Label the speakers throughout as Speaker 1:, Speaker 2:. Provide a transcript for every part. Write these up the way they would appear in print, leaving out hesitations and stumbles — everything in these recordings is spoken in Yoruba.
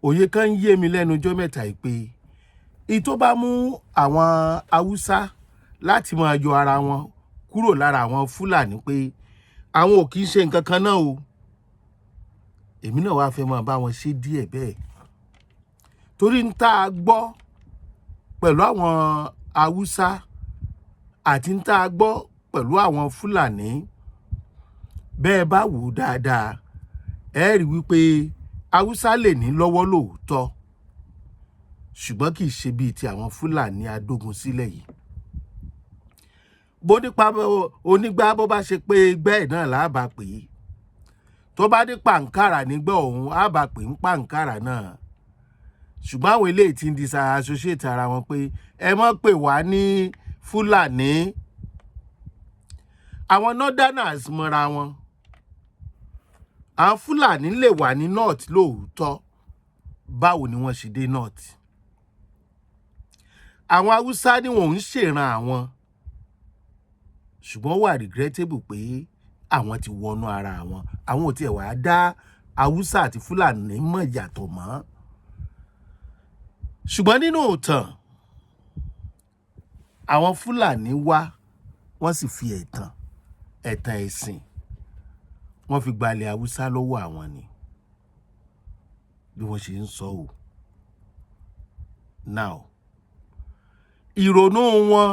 Speaker 1: Òye kan ń yé mi lẹ́nu ọjọ́ mẹ́ta yìí pé ìyí tó bá mú àwọn Haúsá láti máa yọ ara wọn kúrò lára àwọn Fúlàní pé àwọn ò kì í ṣe nǹkan kan náà o, èmi náà wàá fẹ́ máa bá wọn ṣe díẹ̀ bẹ́ẹ̀, torí ń tá a gbọ́ pẹ̀lú àwọn Haúsá àti ń tá a gbọ́ pẹ̀lú àwọn Fúlàní, bẹ́ẹ̀ bá wò ó dáadáa, ẹ rí wípé Haúsá lè ní lọ́wọ́ lóòótọ́, ṣùgbọ́n kì í ṣe bíi ti àwọn Fúlàní adógun sílẹ̀ yìí. Bó nípa onígbà bó bá ṣe pé gbẹ́ náà làbà pé tó bá ní pàǹkàrà nígbà òun á bá pè ń pàǹkàrà náà, ṣùgbọ́n àwọn eléyìí ti ń disassociate ara wọn pé ẹ mọ́ pè wá ní Fúlàní. Àwọn northerners mọ́ra wọn, àwọn Fúlàní lè wà ní north lóòótọ́, báwo ni wọ́n ṣe dé north? Àwọn Haúsá ni wọ́n ń ṣèràn àwọn, ṣùgbọ́n wà regrettable pé àwọn ti wọnú ara àwọn, àwọn ò tiẹ̀ wá dá Haúsá àti Fúlàní mọ̀ yàtọ̀ mọ́. Ṣùgbọ́n nínú ìtàn, àwọn Fúlàní wá, wọ́n sì fi ẹ̀tàn ẹ̀sìn wọ́n fi gbalẹ̀ Haúsá lọ́wọ́ àwọn ni, bí wọ́n ṣe ń sọ o. Now, ìrònú wọn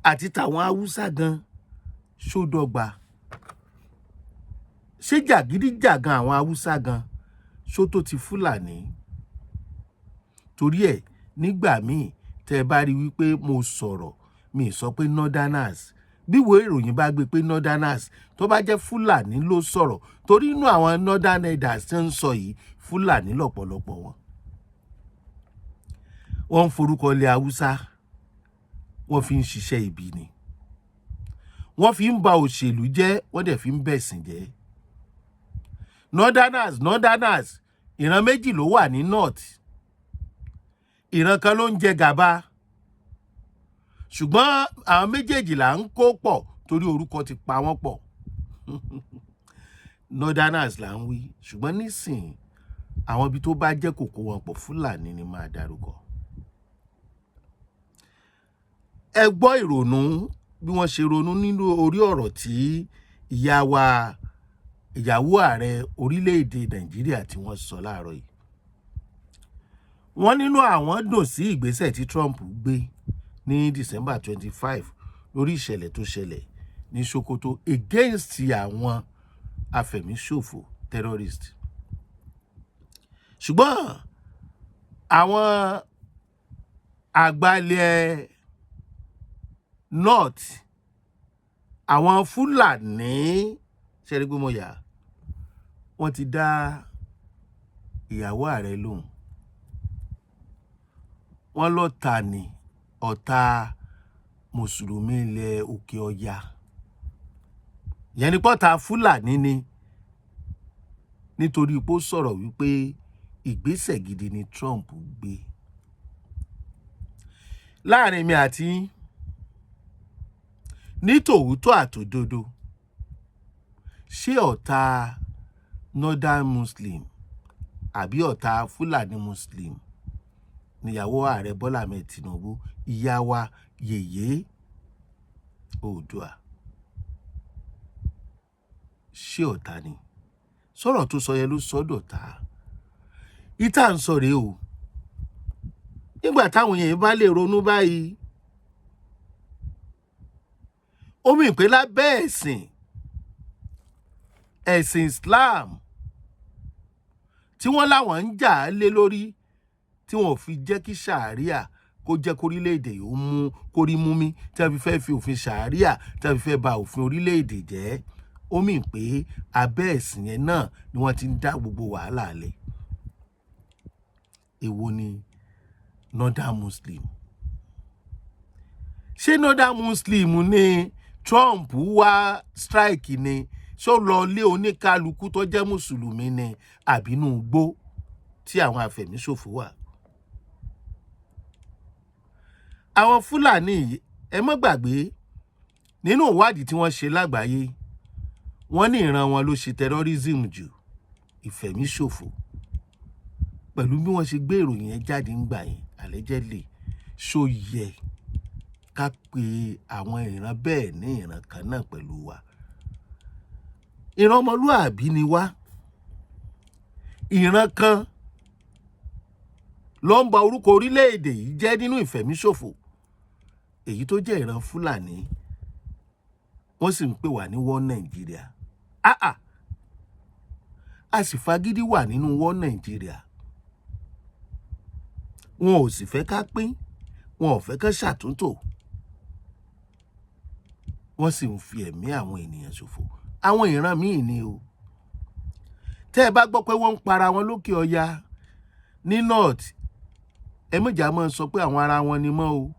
Speaker 1: àti tàwọn Haúsá gan ṣó dọ́gba? Ṣé jàgídíjàgan àwọn Haúsá gan ṣó tó ti Fúlàní? Torí ẹ̀ nígbà míì tẹ́ ẹ bá rí wípé mo sọ̀rọ̀, mi sọ pé northerners, bí ìwé ìròyìn bá gbé pé northerners, tó bá jẹ́ Fúlàní ló sọ̀rọ̀, torí inú àwọn northern elders tí ń sọ yìí, Fúlàní lọ́pọ̀lọpọ̀ wọn. Wọ́n ń forúkọ ilẹ̀ Haúsá, wọ́n fi ń ṣiṣẹ́ ibi ni, wọ́n fi ń ba òṣèlú jẹ́, wọ́n dẹ̀ fi ń bẹ̀sìn jẹ́. Northerners, northerners, ìran méjì ló wà ní north. Ìran kan ló ń jẹ gàba, ṣùgbọ́n àwọn méjèèjì là ń kó pọ̀ torí orúkọ ti pa wọ́n pọ̀. Northerners là ń wí, ṣùgbọ́n nísìnyí àwọn ibi tó bá jẹ́ kòkó wọn pọ̀, Fúlàní ni máa dárúkọ. Ẹ gbọ́ ìrònú bí wọ́n ṣe ronú nínú orí ọ̀rọ̀ tí ìyá wa, ìyàwó ààrẹ orílẹ̀-èdè Nàìjíríà, tí wọ́n sọ láàárọ̀ yìí. Wọ́n nínú àwọn dùn sí ìgbésẹ̀ tí Trump gbé ní December 25 lórí ìṣẹ̀lẹ̀ tó ṣẹlẹ̀ ní Sokoto against àwọn afẹ̀míṣòfò terrorist. Ṣùgbọ́n àwọn àgbàlẹ̀ north, àwọn Fúlàní ṣẹ́rí pé mo yà, wọ́n ti dá ìyàwó ààrẹ lóhùn. Wọ́n lọ́ta ni ọ̀tá mùsùlùmí ilẹ̀ òkè ọya, ìyẹn ni pọ́ta Fúlàní ni, nítorí pé ó sọ̀rọ̀ wípé ìgbésẹ̀ gidi ni Trump gbé. Láàrin mi àti yín, ní tòótọ́ àtòdodo, ṣé ọ̀tá northern muslim àbí ọ̀tá Fúlàní muslim níyàwó ààrẹ Bọ́lá Ahmed Tinubu, ìyá wa yèyé Oòduà? Ṣé ọ̀tá ni? Sọ̀rọ̀ tó sọ yẹn ló sọ́dọ̀ ta ìta ń sọ rèé o. Nígbà táwọn èèyàn bá lè ronú báyìí, ó mì pé lábẹ́ ẹ̀sìn Islam tí wọ́n láwọn ń jà á lé lórí, tí wọ́n ò fi jẹ́ kí sàríà kó jẹ́ kórílẹ̀-èdè yìí ó mú kórí mú mi, tí wọ́n fi fẹ́ fi òfin sàríà, tí wọ́n fi fẹ́ ba òfin orílẹ̀-èdè jẹ́, ó mì pé abẹ́ ẹ̀sìn yẹn náà ni wọ́n ti ń dá gbogbo wàhálà lẹ̀. Èwo ni northern muslim? Ṣé northern muslim ni Trump wá strike ni? Ṣó lọ lé oníkálukú tó jẹ́ mùsùlùmí ni, àbínú igbó tí àwọn afẹ̀míṣòfò wà? Àwọn Fúlàní yìí, ẹ mọ́ gbàgbé, nínú ìwádìí tí wọ́n ṣe lágbàáyé, wọ́n ní ìran wọn ló ṣe terrorism jù, ìfẹ̀míṣòfò. Pẹ̀lú bí wọ́n ṣe gbé ìròyìn yẹn jáde ń gbà yẹn, allegedly, ṣó yẹ ká pe àwọn ìran bẹ́ẹ̀ ní ìran kan náà pẹ̀lú wa? Ìran ọmọlúàbí ni wá. Ìran kan ló ń ba orúkọ orílẹ̀-èdè yìí jẹ́ nínú ìfẹ̀míṣòfò, èyí tó jẹ́ ìran Fúlàní. Wọ́n sì ń pè wá ní wọ́n Nàìjíríà. Ah ah, a sì fagídí wà nínú wọ́n Nàìjíríà. Wọn ò sì fẹ́ ká pín, wọn ò fẹ́ ká ṣàtúntò, wọ́n sì ń fi ẹ̀mí àwọn ènìyàn ṣòfò. Àwọn ìran míì ni o. Tẹ́ ẹ bá gbọ́ pé wọ́n ń para wọn lókè ọya ní north, ẹ méjà máa sọ pé àwọn ará wọn ni mọ́ o.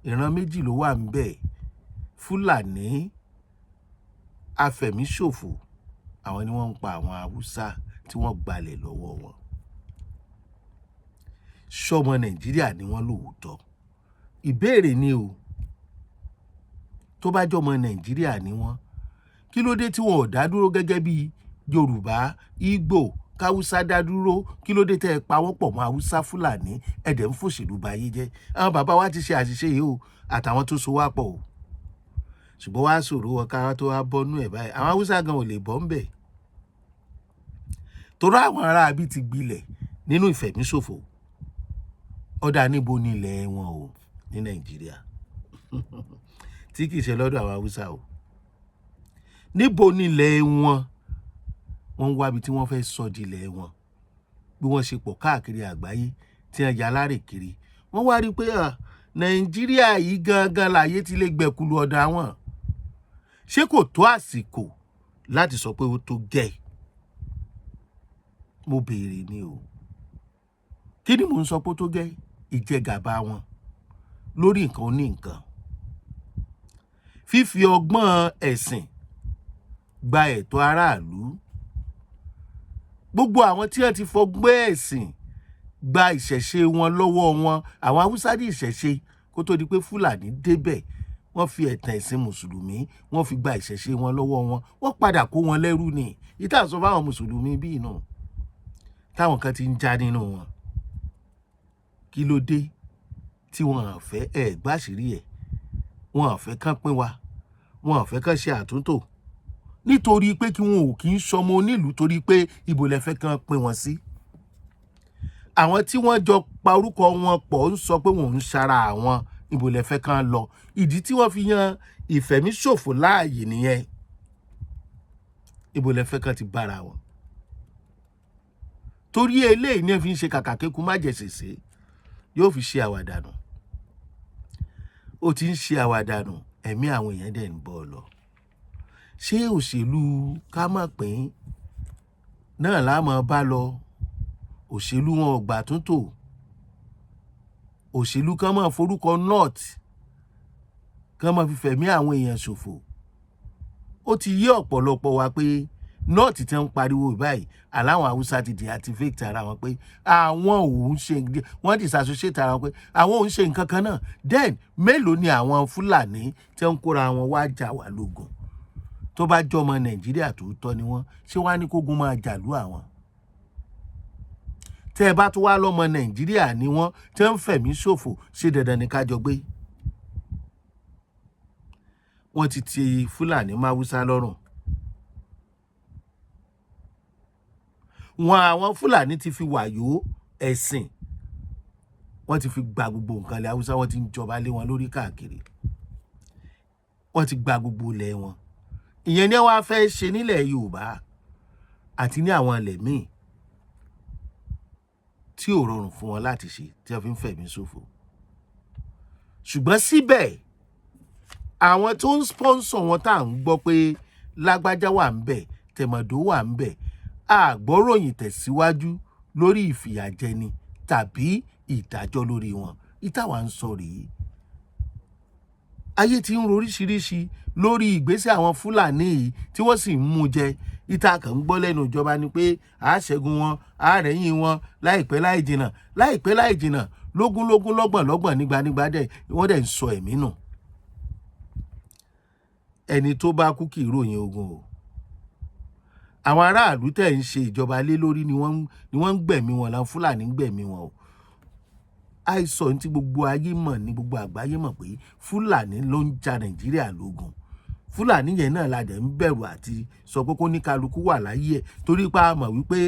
Speaker 1: Ìran méjì ló wà ń bẹ̀: Fúlàní afẹ̀míṣòfò, àwọn ni wọ́n ń pa àwọn Haúsá tí wọ́n gbalẹ̀ lọ́wọ́ wọn. Ṣọmọ Nàìjíríà ni wọ́n lóòótọ́? Ìbéèrè ni o. Tó bá jọmọ Nàìjíríà ni wọ́n, kí ló dé tí wọn ò dá dúró gẹ́gẹ́ bí Yorùbá, Ìgbò, káwúsá dá dúró? Kí ló dé tẹ́ ẹ pa wọ́n pọ̀ mọ́ Haúsá, Fúlàní? Ẹ̀dẹ̀ ń fòṣèlú bayé jẹ́. Àwọn bàbá wa ti ṣe àṣìṣe yìí o, àtàwọn tó so wá pọ̀ o. Ṣùgbọ́n wá sọ̀rọ̀ wọn ká tó wá bọ́nú ẹ̀ báyìí, àwọn Haúsá gan ò lè bọ́ ń bẹ̀, torí àwọn aráabí ti gbilẹ̀ nínú ìfẹ̀míṣòfò. Ọ̀dà níbo ni ilẹ̀ wọn o ní Nàìjíríà tí kì í ṣe lọ́dọ̀ àwọn Haúsá o? Níbo ni ilẹ̀ wọn? Wọ́n ń wábi tí wọ́n fẹ́ sọ di ilẹ̀ wọn. Bí wọ́n ṣe pọ̀ káàkiri àgbáyé tí wọ́n ya alárè kiri, wọ́n wá rí i pé Nàìjíríà yìí gangan láyé ti lè gbẹ̀kulu ọ̀dọ̀ àwọn. Ṣé kò tó àsìkò láti sọ pé ó tó gẹ́? Mo béèrè ni o. Kí ni mò ń sọ pé ó tó gẹ́? Ìjẹgàba wọn lórí nǹkan oní nǹkan, fífi ọgbọ́n ẹ̀sìn gba ẹ̀tọ́ aráàlú. Gbogbo àwọn tí wọ́n ti fọgbọ́n ẹ̀sìn gba ìṣẹ̀ṣe wọn lọ́wọ́ wọn, àwọn Haúsá ní ìṣẹ̀ṣe kó tó di pé Fúlàní débẹ̀. Wọ́n fi ẹ̀tàn ẹ̀sìn Mùsùlùmí, wọ́n fi gba ìṣẹ̀ṣe wọn lọ́wọ́ wọn. Wọ́n padà kó wọn lẹ́rú ni. Ìta sọ fáwọn Mùsùlùmí bíi nù táwọn kan ti ń já nínú wọn. Kí ló dé tí wọn à fẹ́ ẹ̀ gbàṣírí ẹ̀? Wọn à fẹ́ kán pín wa, wọn à fẹ́ kán ṣe àtúntò, nítorí pé kí wọn ò kí ń sọmọ onílùú, torí pé ibo lẹ fẹ́ kán pín wọn sí? Àwọn tí wọ́n jọ pa orúkọ wọn pọ̀ ń sọ pé wọn ò ń ṣara àwọn. Ibo lẹ fẹ́ kán lọ? Ìdí tí wọ́n fi yan ìfẹ̀míṣòfò láàyè nìyẹn. Ibo lẹ fẹ́ kán ti bára wọn? Torí eléyìí ní ẹ fi ń ṣe kàkà kéku má jẹ sèse, yóò fi ṣe àwàdànù. Ó ti ń ṣe àwàdànù, ẹ̀mí àwọn èèyàn dẹ̀ ń bọ̀ lọ. Ṣé òṣèlú ká má pín náà láàmú bá lọ? Òṣèlú wọn ò gbà túntò. Òṣèlú kan máa forúkọ north kán máa fi fẹ̀mí àwọn èèyàn ṣòfò. Ó ti yé ọ̀pọ̀lọpọ̀ wa pé north tí wọ́n ń pariwo báyìí, aláwọn Haúsá ti deactivate ara wọn pé àwọn ò ń ṣe, wọ́n disassociate ara wọn pé àwọn ò ń ṣe nǹkan kan náà. Then mélòó ni àwọn Fúlàní tí wọ́n ń kóra wọn wá jà wá lógun? Tó bá jọmọ Nàìjíríà tó tọ́ ni wọ́n, ṣé wàá ní kógun máa jàlú àwọn? Tẹ́ ẹ bá tún wá lọ́mọ Nàìjíríà ni wọ́n tí wọ́n ń fẹ̀mí ṣòfò, ṣé dandan ni ká jọ gbé? Wọ́n ti ti Fúlàní máwúsá lọ́rùn wọn. Àwọn Fúlàní ti fi wàyó ẹ̀sìn, wọ́n ti fi gba gbogbo nǹkan ilẹ̀ Haúsá. Wọ́n ti ń jọba lé wọn lórí káàkiri. Wọ́n ti gba gbogbo ilẹ̀ wọn. Ìyẹn ni wọ́n á fẹ́ ṣe nílẹ̀ Yorùbá àti ní àwọn ilẹ̀ míì tí ò rọrùn fún wọn láti ṣe, tí wọ́n fi ń fẹ̀mí ṣòfò. Ṣùgbọ́n síbẹ̀, àwọn tó ń sponsor wọn, tá à ń gbọ́ pé lágbájá wà ń bẹ̀, tẹ̀mọ̀dó wà ń bẹ̀, àgbọ́ròyìn tẹ̀síwájú lórí ìfìyàjẹni tàbí ìdájọ́ lórí wọn. Ìtawà ń sọ rèé, ayé ti ń roríṣiríṣi lórí ìgbésẹ̀ àwọn Fúlàní yìí tí wọ́n sì ń mú jẹ. Ìta kàn ń gbọ́ lẹ́nu ìjọba ni pé a ṣẹ́gun wọn, a rẹ́yìn wọn láìpẹ́ láì jìnnà, láìpẹ́ láì jìnnà, lógúnlógún, lọ́gbọ̀n lọ́gbọ̀n, nígbànígbà dẹ̀ wọ́n dẹ̀ ń sọ ẹ̀mí nù. Ẹni tó bá kú kì í ròyìn ogun o. Àwọn aráàlú tẹ̀ ń ṣe ìjọba lé lórí ni wọ́n ń gbẹ̀mí wọn làwọn Fúlàní ń gbẹ̀mí wọn o. Àìsàn tí gbogbo ayé mọ̀ ní gbogbo àgbáyé mọ̀ pé Fúlàní ló ń ja Nàìjíríà lógun. Fúlàní yẹn náà la dẹ̀ ń bẹ̀rù àti sọ pé kó ní kálukú wà láyé ẹ̀, torí pé a mọ̀ wípé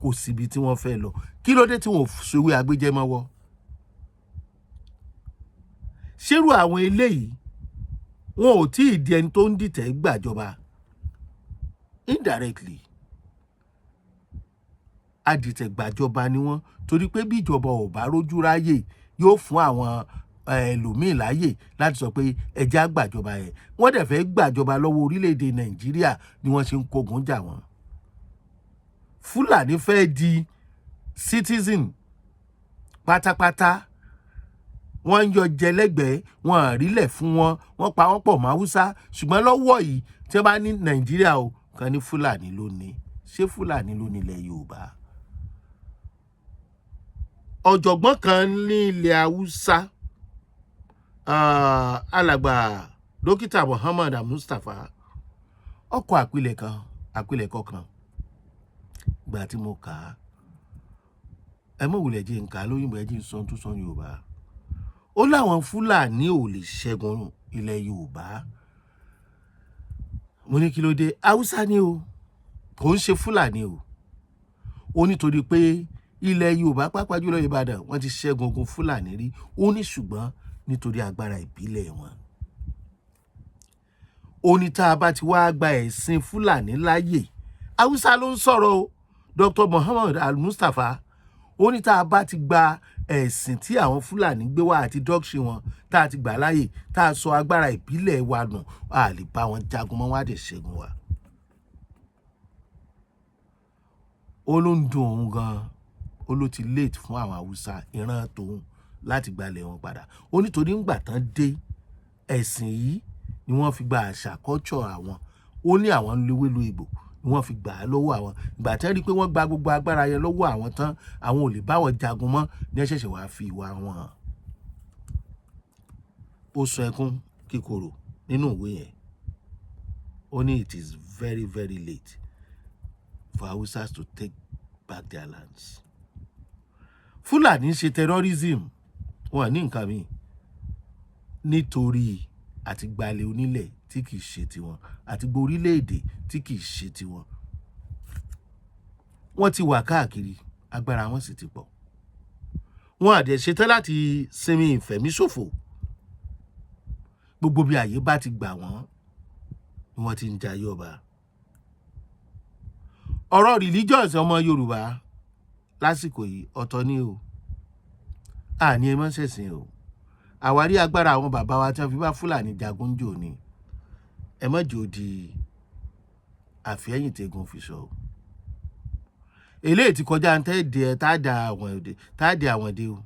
Speaker 1: kò síbi tí wọ́n fẹ́ lọ. Kí ló dé tí wọ́n ò ṣèwé agbéjẹ́mọ́wọ́ ṣérú àwọn eléyìí? Wọn ò tí ì di ẹni tó ń dìtẹ̀ gbàjọba indirectly. Adìtẹ̀gbàjọba ni wọ́n, torí pé bí ìjọba ò bá rójú ráyè, yóò fún àwọn ẹlòmíì láàyè láti sọ pé ẹjẹ́ àgbàjọba yẹn. Wọ́n dẹ̀ fẹ́ gbàjọba lọ́wọ́ orílẹ̀-èdè Nàìjíríà ni wọ́n ṣe ń kógun jà wọ́n. Fúlàní fẹ́ di citizen pátápátá. Wọ́n ń yọ jẹlẹ́gbẹ̀ẹ́ wọn, àrílẹ̀ fún wọn, wọ́n pa wọ́n pọ̀ mọ́ Haúsá. Ṣùgbọ́n lọ́wọ́ yìí, tí wọ́n bá ní Nàìjíríà o, kan ní Fúlàní ló ní. Ṣé Fúlàní ló ní ilẹ̀ Yorùbá? Ọ̀jọ̀gbọ́n kan ní ilẹ̀ Haúsá, alàgbà Dókítà Muhammad Mustapha, ọkọ̀ àpilẹ̀kọ kan. Ìgbà tí mo kà á, ẹ mọ̀ wùlẹ̀ jẹ́ nǹkan lóyìnbó, ẹ jẹ́ ń sọ tó sọ Yorùbá. Ó láwọn Fúlàní ò lè ṣẹ́gun ilẹ̀ Yorùbá. Mo ní kí ló dé? Haúsá ni o, kò ń ṣe Fúlàní o. Ó nítorí pé ilẹ̀ Yorùbá, pàápàá jùlọ Ìbàdàn, wọ́n ti ṣẹ́gun ogun Fúlàní rí. Ó ní ṣùgbọ́n nítorí agbára ìbílẹ̀ wọn. Ó ní tá a bá ti wá gba ẹ̀sìn Fúlàní láàyè, Haúsá ló ń sọ̀rọ̀ o, Dr. Muhammad Al-Mustapha, ó ní tá a bá ti gba ẹ̀sìn tí àwọn Fúlàní gbé wá àti doctrine wọn, tá a ti gbà láàyè, tá a sọ agbára ìbílẹ̀ wa nù, a lè bá wọn jagun mọ́, wọn á dẹ̀ ṣẹ́gun wa. Ó ló ń dùn òun gan-an, ó ló ti late fún àwọn Haúsá ìran tòun láti gbalẹ̀ wọn padà. Ó nítorí ńgbà tán dé, ẹ̀sìn yìí ni wọ́n fi gba àṣà, culture àwọn. Ó ní àwọn ń léwé lu ìgbò ni wọ́n fi gbà á lọ́wọ́ àwọn. Ìgbà tẹ́ rí i pé wọ́n gba gbogbo agbára yẹn lọ́wọ́ àwọn tán, àwọn ò lè bá wọn jagun mọ́ ní ẹ ṣẹ̀ṣẹ̀ wàá fi ìwà wọn hàn. Ó sọ ẹkún kíkorò nínú ìwé yẹn. Ó ní it is very, very late for Hausas to take back their lands. Fúlàní ṣe terrorism, wọn ní nǹkan míì nítorí àti gbalẹ̀ onílẹ̀ tí kìí ṣe tiwọn, àti gba orílẹ̀-èdè tí kìí ṣe tiwọn. Wọ́n ti wà káàkiri, agbára wọn sì ti pọ̀. Wọn àdẹ̀ ṣetán láti sinmi ìfẹ̀míṣòfò. Gbogbo bí àyè bá ti gbà wọ́n ni wọ́n ti ń jayé ọba. Ọ̀rọ̀ religious ọmọ Yorùbá lásìkò yìí, ọ̀tọ̀ ni o. Àní ẹ má ṣẹ̀sìn o. Àwárí agbára àwọn bàbá wa tí wọ́n fi bá Fúlàní jagun jò ní, ẹ má jò di àfihẹ́yìn tẹ́gun fi sọ o. Eléyìí ti kọjá ń tẹ́ di ẹ tá a da àwọn èdè, tá a di àwọn èdè o,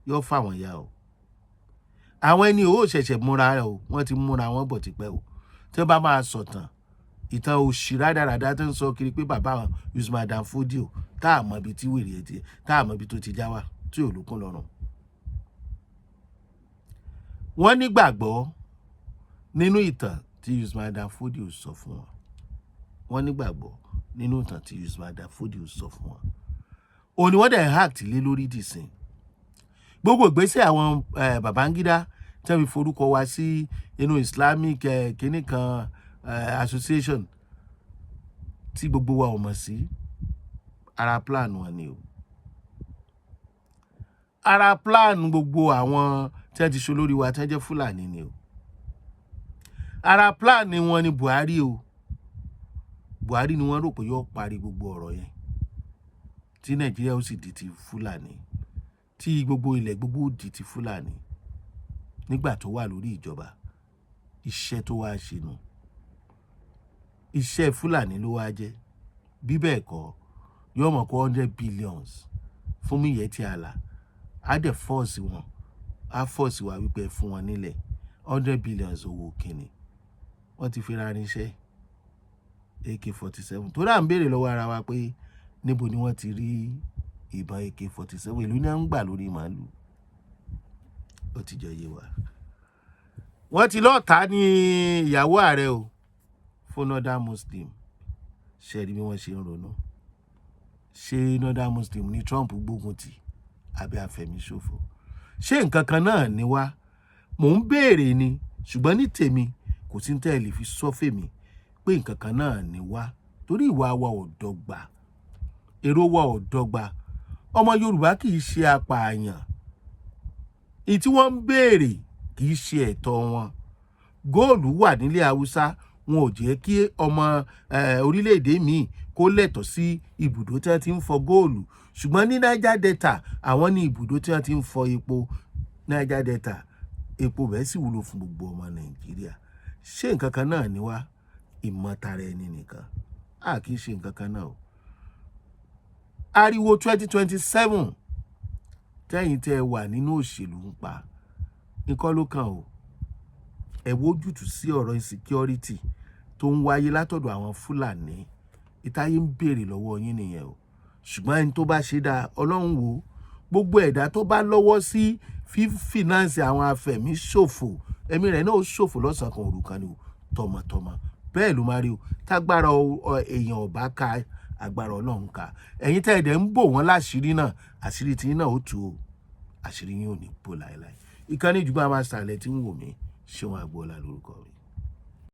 Speaker 1: yóò fà wọ́n ya o. Àwọn ẹni ò ṣẹ̀ṣẹ̀ múra o, wọ́n ti múra wọn bọ̀ tipẹ́ o. Tí wọ́n bá máa sọ̀tàn ìtàn òṣì rádaràda tó ń sọ kiri pé bàbá wọn Usman Dan Fodio, tá a mọ ibi tí wèrè ẹ ti, tá a mọ ibi tó ti já wá, tí ò lókun lọ́rùn. Wọ́n nígbàgbọ́ nínú ìtàn tí Usman Dan Fodio sọ fún wọn. Wọ́n nígbàgbọ́ nínú ìtàn tí Usman Dan Fodio sọ fún wọn. Òun ni wọ́n dẹ̀ act lé lórí dìsìn. Gbogbo ìgbésẹ̀ àwọn Babangida tí wọ́n fi forúkọ wa sí inú Islamic kinní kan association tí gbogbo wa ò mọ̀ sí, ara plan wọn ni o. Ara plan gbogbo àwọn tí wọ́n ti ṣe olórí wa tí wọ́n jẹ́ Fúlàní ni o. Ara plan wọn ni Buhari o. Buhari ni wọ́n rò pé yóò parí gbogbo ọ̀rọ̀ yẹn, tí Nàìjíríà ó sì di ti Fúlàní, tí gbogbo ilẹ̀ gbogbo ó di ti Fúlàní. Nígbà tó wà lórí ìjọba, iṣẹ́ tó wá ṣe nù, iṣẹ́ Fúlàní ló wá jẹ́. Bí bẹ́ẹ̀ kọ́, yóò mọ̀ kó 100 billions fún Miyetti Allah, á dẹ̀ force wọn, á force wa wípé ẹ fún wọn nílẹ̀. 100 billions owó kìnnì wọ́n ti fi ra irinṣẹ́ AK-47 tó dà. Ń béèrè lọ́wọ́ ara wa pé níbo ni wọ́n ti rí ìbọn AK-47? Ìlú náà ń gbà lórí màálù. Ó ti jọ yé wa. Wọ́n ti lọ́ọ̀ta ní ìyàwó ààrẹ o fún northern Muslim. Ṣe rí bí wọ́n ṣe ń ronú? Ṣé Northern Muslim ní Trump gbógun tì àbí afẹ̀míṣòfò? Ṣé nǹkan kan náà ni wá? Mò ń béèrè ni, ṣùgbọ́n ní tèmi, kò sí tẹ́ ẹ lè fi sọ fèmí pé nǹkan kan náà ni wá, torí ìwà wa ò dọ́gba, èrò wa ò dọ́gba. Ọmọ Yorùbá kì í ṣe apààyàn. Ìyí tí wọ́n ń béèrè kì í ṣe ẹ̀tọ́ wọn. Góòlù wà nílẹ̀ Haúsá, wọn ò jẹ́ kí ọmọ orílẹ̀-èdè míì kó lẹ́tọ̀ọ́ sí ibùdó tí wọ́n ti ń fọ góòlù, ṣùgbọ́n ní Niger Delta, àwọn ní ibùdó tí wọ́n ti ń fọ epo. Niger Delta, epo bẹ́ẹ̀ sì wúlò fún gbogbo ọmọ Nàìjíríà. Ṣé nǹkan kan náà ni wá? Ìmọ̀tara ẹni nìkan, a kì í ṣe nǹkan kan náà o. Ariwo 2027 tẹ́yìn tẹ́ ẹ wà nínú òṣèlú ń pa nǹkan ló kàn o. Ẹ wójútùú sí ọ̀rọ̀ insecurity tó ń wáyé látọ̀dọ̀ àwọn Fúlàní. Ìtayé ń béèrè lọ́wọ́ yín nìyẹn o. Ṣùgbọ́n ẹni tó bá ṣe dáa, Ọlọ́run wò ó. Gbogbo ẹ̀dá tó bá lọ́wọ́ sí fífìnánsì àwọn afẹ̀míṣòfò, ẹ̀mí rẹ̀ náà ó ṣòfò lọ́sàn-án kan òru kan ni o, tọmọtọmọ. Bẹ́ẹ̀ ló máa rí o. Tágbára èèyàn ọ̀bá ka, agbára Ọlọ́run ká. Ẹ̀yin tẹ́ ẹ̀ dẹ̀ ń bò wọ́n láṣìírí náà, àṣírí tí yín náà ó tú o. Àṣírí yín ò ní bò láéláé. Ìkànnì Ìjùgbọ́n Master tí ń wò mí, Ṣéun Agboola lórúkọ mi.